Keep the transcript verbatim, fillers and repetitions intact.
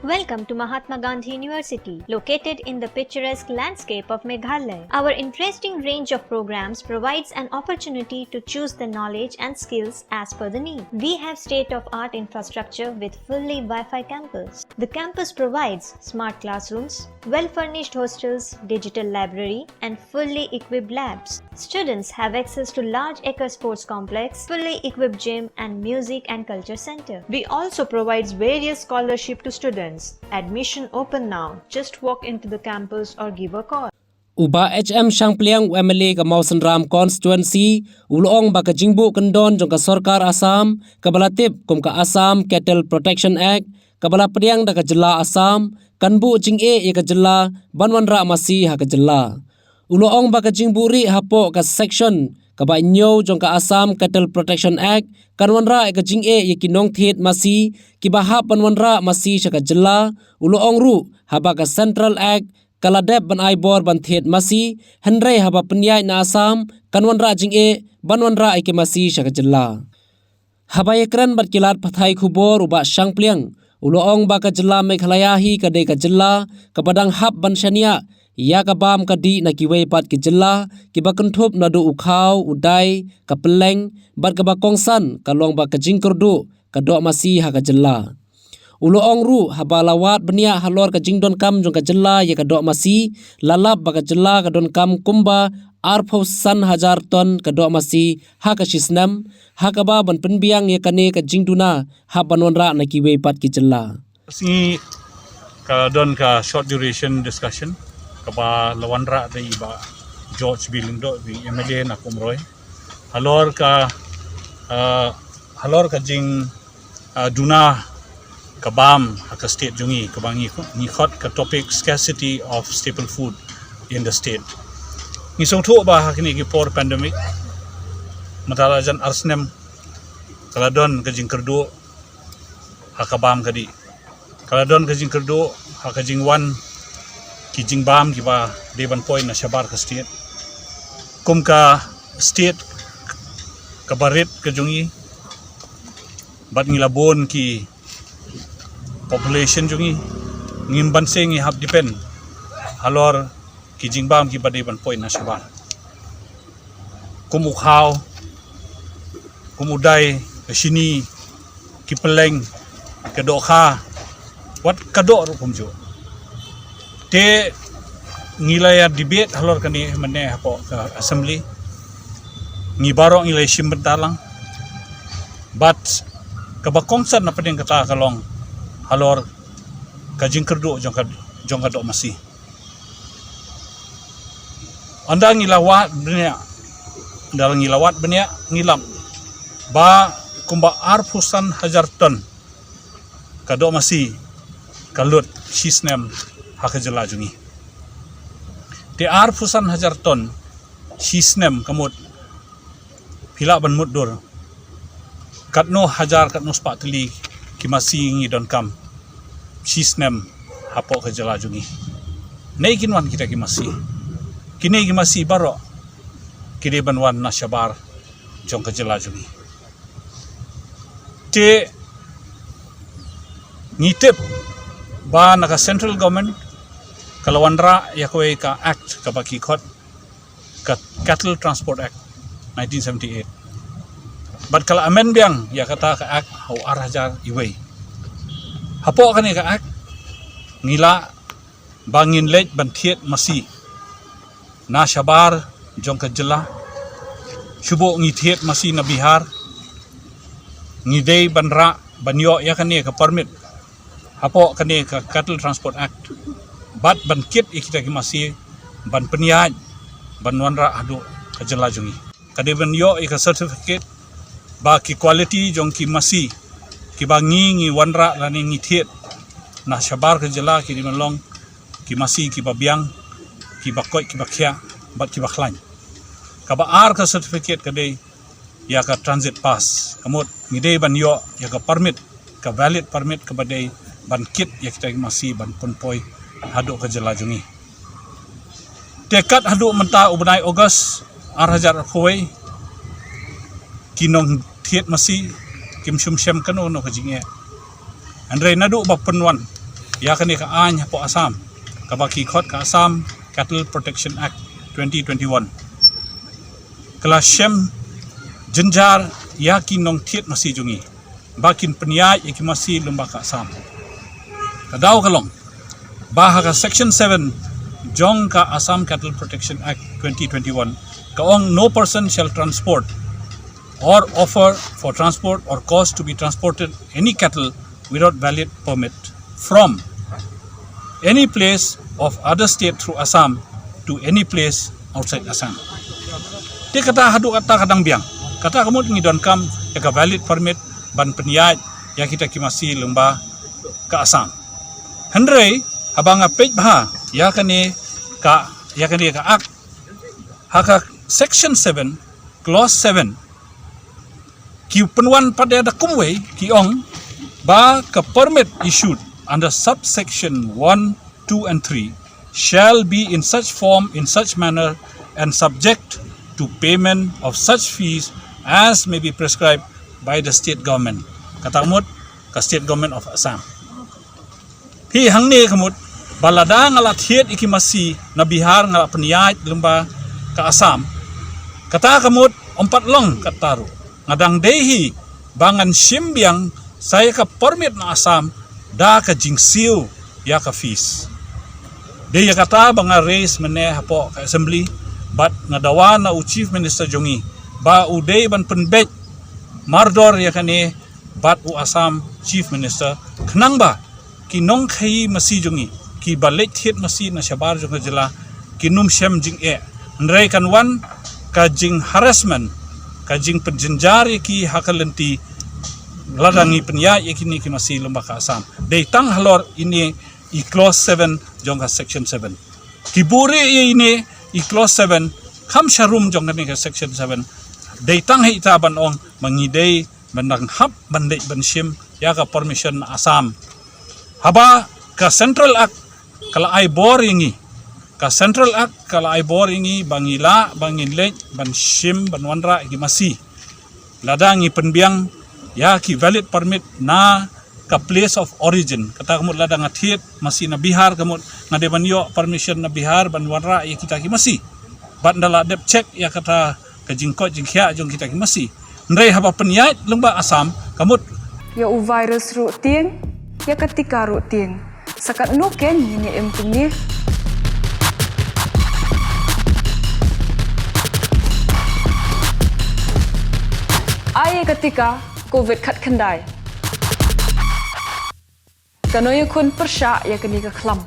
Welcome to Mahatma Gandhi University, located in the picturesque landscape of Meghalaya. Our interesting range of programs provides an opportunity to choose the knowledge and skills as per the need. We have state-of-art infrastructure with fully Wi-Fi campus. The campus provides smart classrooms, well-furnished hostels, digital library, and fully equipped labs. Students have access to large acre sports complex, fully equipped gym, and music and culture center. We also provides various scholarship to students. Admission open now. Just walk into the campus or give a call. U Bah H M Shangpliang, u M L A ka Mawsynram constituency, u la ong ba ka jingbuh kyndon jong ka sorkar Assam, kaba la tip kum ka Assam Cattle Protection Act, kaba la pdiang da ka jylla Assam, kan buh jingeh ïa ka jylla ban wanrah masi ha ka jylla. U la ong ba ka jingbuhrieh hapoh ka section kaba hynñiew jong ka Assam Cattle Protection Act kan wanrah ïa ka jingeh ïa ki nongthied masi kiba hap ban wanrah masi sha ka jylla. U la ong ruh haba ka Central Act ka la dep ban ai bor ban thied masi, hynrei haba pynïaid na Assam kan wanrah jingeh ban wanrah ïa ki masi sha ka jylla. Haba ïakren bad ki lad pathai khubor, u Bah Shangpliang u la ong ba ka jylla Meghalaya hi ka dei ka jylla kaba dang hap ban shaniah ïa ka bam ka dih na kiwei pat ki jylla kiba kynthup naduh u khaw, u dai, ka pylleng, bad kaba kongsan ka long ba ka jingkyrduh ka doh masi ha ka jylla. U la ong ruh haba la wad bniah halor ka jingdonkam jong ka jylla ïa ka doh masi, la lap ba ka jylla ka donkam kumba arphew san hajar ton ka doh masi ha ka shi snem, ha kaba ban pynbiang ïa kane ka jingduna hap ban wanrah na kiwei pat ki jylla. Sngi ka don ka short duration discussion kaba la wanrah da i Bah George B Lyngdoh, i M L A na Umroi, halor ka, uh, halor ka jing, uh, duna ka bam ha ka state jong ngi, kaba ngi, ngi khot ka topic scarcity of staple food in the state. Ngi sngewthuh ba ha kine ki por pandemic, mynta la jan ar snem, ka la don ka jingkyrduh ha ka bam ka dih. Ka la don ka jingkyrduh ha ka jingwan ki jingbam kiba dei ban poi na shabar ka state. Kum ka state kaba rit ka jong ngi, bad ngi la bun ki population jong ngi, ngim banse ngi hap depend halor ki jingbam kiba dei ban poi na shabar. Kum u khaw, kum u dai, ka shini, ki pylleng, ka dohkha, wat ka doh ruh kumjuh. Te ngi la ïa debate halor kane mynne hapoh ka assembly. Ngi baroh ngi la ïa shim bynta lang. Bad kaba kongsan na pdeng kata ka long halor ka jingkyrduh jong ka, jong ka doh masi. Ynda ngi la wad bniah, ynda ngi la wad bniah ngi lap ba kumba arphew san hajar ton ka doh masi ka lut shi snem ha ka jylla jong ngi. Te arphew san hajar ton shi snem, ka mut phi lah ban mutdur katno hajar, katno spah tylli ki masi ngi donkam shi snem hapoh ka jylla jong ngi. Naei kin wan kita ki masi? Kine ki masi baroh ki dei ban wan na shabar jong ka jylla jong ngi. Te ngi tip ba na ka central government ka la wanrah ïa kawei ka act kaba ki khot ka Cattle Transport Act nineteen seventy-eight. Bad ka la amend biang ïa kata ka act ha u ar hajar iwei. Hapoh kane ka act ngi lah ba ngin leit ban thied masi na shabar jong ka jylla. Shu buh ngi thied masi na Bihar, ngi dei ban rah ban ïoh ïa kane ka permit hapoh kane ka Cattle Transport Act, bad ban kit ïa kita ki masi ban pynïaid ban wanrah haduh ka jylla jong ngi. Ka dei ban ïoh ïa ka certificate ba ki quality jong ki masi kiba ngi, ngi wanrah lane ngi thied na shabar ka jylla ki dei ban long ki masi kiba biang, kiba koit, kiba khiah bad kiba khlaiñ. Kaba ar ka certificate ka dei ïa ka transit pass, ka mut ngi dei ban ïoh ïa ka permit, ka valid permit kaba dei ban kit ïa kita ki masi ban pynpoi haduh ka jylla jong ngi. Te kat haduh mynta u bnai August ar hajar arphew wei, ki nongthied masi kim shym shem kano kano ka jingeh. Hynrei naduh ba pynwan ïa kane ka aiñ hapoh Assam, kaba ki khot ka Assam Cattle Protection Act twenty twenty-one, ka la shem jynjar ïa ki nongthied masi jong ngi ba kin pynïaid ïa ki masi lyngba ka Assam. Ka daw ka long ba ha ka section seven jong ka Assam Cattle Protection Act twenty twenty-one, ka ong, "No person shall transport or offer for transport or cause to be transported any cattle without valid permit from any place of other state through Assam to any place outside Assam." Te kata haduh kata ka dang biang. Kata ka mut ngi donkam ïa ka valid permit ban pynïaid ïa kita ki masi lyngba ka Assam. Hynrei haba nga peit bha ïa kane ka, ïa kane ka act, ha ka section seven, clause seven, ki pynwan pat da kumwei, ki ong ba ka permit issued under subsection one, two and three shall be in such form, in such manner, and subject to payment of such fees as may be prescribed by the state government. Kata mut ka state government of Assam. Hi hangne ka mut ba lada nga la thied ïa ki masi na Bihar, nga la pynïaid lyngba ka Assam, kata ka mut ym pat long kata ruh. Nga dang dei hi ba ngan shim biang sa ïa ka permit na Assam da ka jingsiew ïa ka fees. Dei ïa kata ba nga raise mynne hapoh ka assembly, bad nga dawa na u Chief Minister jong ngi ba u dei ban pynbeit mardor ïa kane bad u Assam Chief Minister, khnang ba ki nongkhaïi masi jong ngi, kiba leit thied masi na shabar jong ka jylla, kin ym shem jingeh. Hynrei kan wan ka jing harassment, ka jingpynjynjar ïa ki ha ka lynti lada ngi pynïaid ïa kine ki masi lyngba ka Assam. Dei tang halor ine i clause seven jong ka section seven. Ki buhrieh ïa ine i clause seven, kham sharum jong kane ka section seven, dei tang ha ita ban ong ba ngi dei ban dang hap ban leit ban shim ïa ka permission na Assam. Haba ka Central Act ka la ai bor ïa ngi, ka Central Act ka la ai bor ïa ngi ba ngi lah ba ngin leit ban shim ban wanrah ïa ki masi lada ngi pynbiang ïa ki valid permit na ka place of origin. Kata ka mut lada nga thied masi na Bihar, ka mut nga dei ban ïoh permission na Bihar ban wanrah ïa kita ki masi. Bad nda la dep check ïa kata ka jingkoit jingkhiah jong kita ki masi. Hynrei haba pynïaid lyngba Assam, ka mut ïa u virus ruh tieng, ïa ka tika ruh tieng. Sa katno ken ngin ïa im kumne? Ai ïa ka tika covid khatkhyndai. Kano ïakhun pyrshah ïa kane ka khlam?